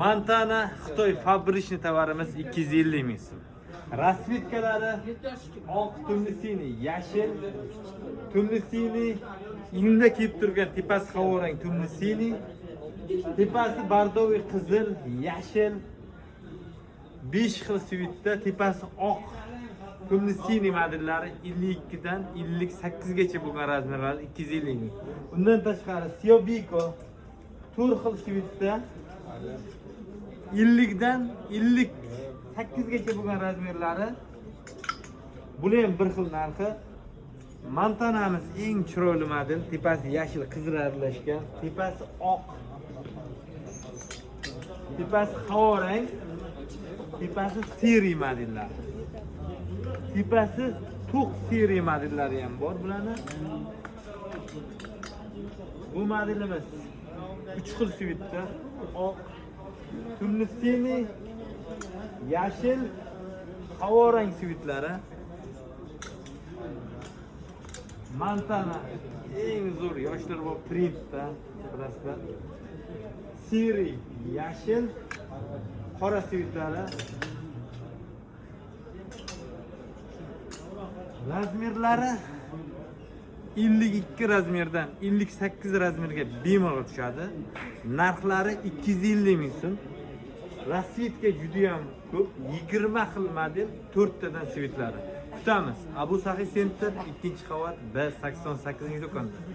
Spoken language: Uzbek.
Montana Xitoy фабричный tovarimiz 250 ming so'm. Расцветка lari oq, темно-синий, yashil, темно-синий, inda kiyib turgan tepasi havorang темно-синий, tepasi бордовый qizil, yashil, 5 xil цвет da tepasi oq темно-синий modellari 52 dan 58 gacha bo'lgan размер lari 250 ming. Undan tashqari Siobiko 4 xil цвет da 50 dan 58 gacha bo'lgan размер lari, bular ham bir xil narxi. Montanamiz eng chiroyli model, tepasi yashil qizil aralashgan, tepasi oq, tepasi havorang, tepasi серый modellar. Tepasi to'q серый modellari ham bor bularni. Bu modelimiz 3 xil цвет da: oq, темно-синий, yashil, havorang цвет lari. Montana eng zo'r yoshlar bor printda, bilasizlar. Серый, yashil, qora цвет lari. Размер lari 52 размер dan 58 размер ga bemalol tushadi. Narxlari 250 ming so'm. Расцветка juda ham ko'p, 20 xil model, 4 tadan цвет lari. Kutamiz. Abu Saxiy Center 2-qavat B88 do'konda.